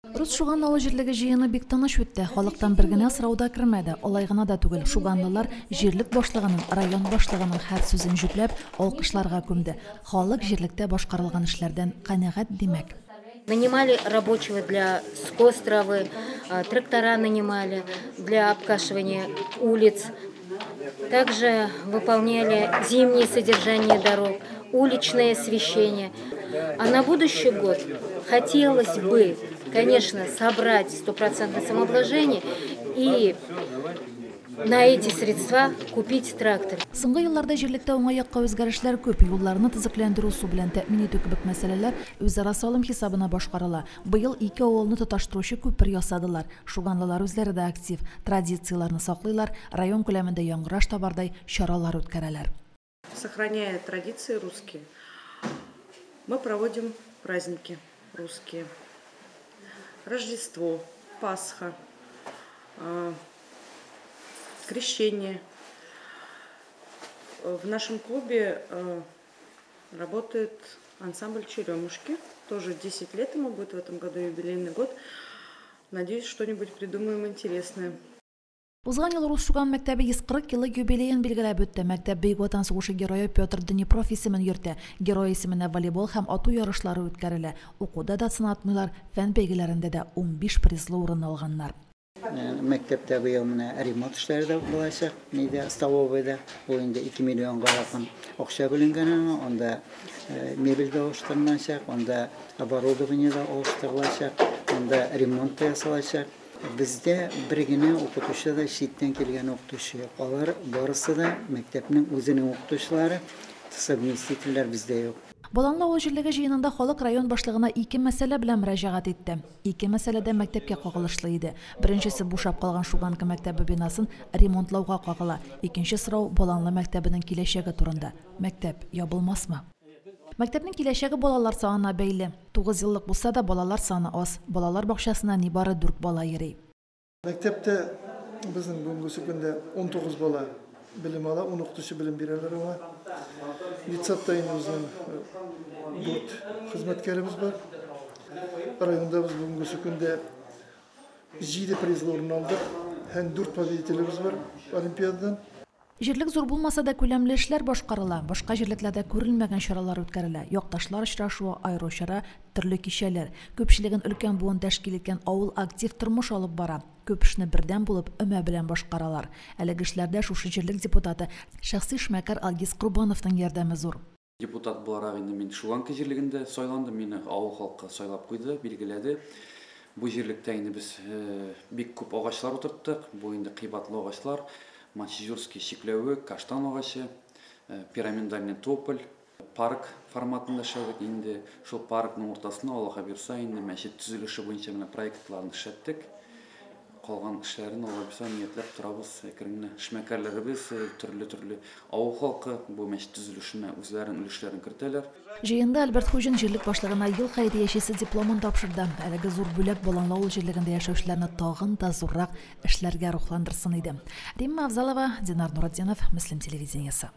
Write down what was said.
Рус Шуган авыл җирлеге җыены бик тыныч үтте. Халыктан бер генә сорау да кермәде. Алай гына да түгел, шуганлылар җирлек башлыгының, район башлыгының һәр сүзен җөпләп, алкышларга күмде. Халык җирлектә башкарылган эшләрдән канәгать, димәк. Нанимали рабочего для скос травы, трактора нанимали для обкашивания улиц. Также выполняли зимнее содержание дорог, уличное освещение. А на будущий год хотелось бы, конечно, собрать стопроцентное самообложение и на эти средства купить трактор. Соңгы елларда җирлектә уңай якка үзгәрешләр күп. Юлларны төзекләндерү, су белән тәэмин итү кебек мәсьәләләр үзара салым хисабына башкарыла. Быел ике авылны тоташтыручы күпер ясадылар. Шуганлылар үзләре дә актив, традицияләрне саклыйлар, район күләмендә яңгыраш табардай чаралар үткәрәләр. Сохраняя традиции русские, мы проводим праздники русские. Рождество, Пасха, Крещение. В нашем клубе работает ансамбль «Черемушки». Тоже 10 лет ему будет в этом году, юбилейный год. Надеюсь, что-нибудь придумаем интересное. Узган ел Рус Шуган мәктәбе 140 еллык юбилеен билгеләп үтте. Мәктәп Бөек Ватан сугышы герое Петр Днепров исемен йөртә. Герой исеменә волейбол һәм ату ярышлары үткәрелә. Укуда да сынатмыйлар, фән бәйгеләрендә дә 15 призлы урын алганнар. Мәктәптә быел менә ремонт эшләре дә булачак, нидә, столовыйда. Ул инде 2 миллионга якын акча бүленгән аңа. Анда мебель дә алыштырылачак, анда оборудование да алыштырылачак, анда ремонт та ясалачак. Бездә бер генә укытучы да читтән килгән укытучы юк. Алар барысы да мәктәпнең үзенең укытучылары, совместительләр бездә юк. Баланлы авыл җирлеге җыенында халык район башлыгына ике мәсьәлә белән мөрәҗәгать итте. Ике мәсьәлә дә мәктәпкә кагылышлы иде. Беренчесе бушап калган Шуганка мәктәбе бинасын ремонтлауга кагыла. Икенче сорау Баланлы мәктәбенең киләчәге турында. Мәктәп ябылмасмы? Мәктәпнең киләчәге балалар санына бәйле. 9 еллык булса да балалар саны аз. Балалар бакчасына нибары 4 бала йөри. Мәктәптә безнең бүгенге көндә 19 бала белем ала, 10 укытучы белем бирәләр аңа. Детсадта инде безнең 4 хезмәткәребез бар. Районда без бүгенге көндә 7 призлы урын алдык һәм 4 победителебез бар олимпиададан. Җирлек зур булмаса да күләмле эшләр башкарыла, башка җирлекләрдә күрелмәгән чаралар үткәрелә. Якташлар очрашуы, аеруча чара, төрле кичәләр. Күпчелеген өлкән буын тәшкил иткән авыл актив тормыш алып бара. Күп эшне бердәм булып, өмә белән башкаралар. Әлеге эшләрдә шушы җирлек депутаты, шәхси эшмәкәр Алгиз Корбановның ярдәме зур. Депутат буларак инде мин Шуганка җирлегендә сайландым, мине авыл халкы сайлап куйды, билгеләде. Бу җирлектә инде без бик күп агачлар утырттык. Бу инде кыйбатлы агачлар. Маньчжурский чикләве, каштан агачы, пирамидальный тополь, парк форматында эшләдек. Инде шул паркның уртасына, Аллаһ бирса, инде мәчет төзелеше буенча менә проектларны эшләттек. Калган эшләрен Аллаһ бирса ниятләп торабыз. Әкрен генә эшмәкәрләребез, төрле-төрле авыл халкы бу мәчет төзелешенә үзләренең өлешләрен кертәләр. Җыенда Альберт Хуҗин җирлек башлыгына ел хәйриячесе дипломын тапшырды. Әлеге зур бүләк Баланлы авыл җирлегендә яшәүчеләрне тагын да зуррак эшләргә рухландырсын иде. Римма Авзалова, Динар Нуратдинов, Мөслим телевидениесе.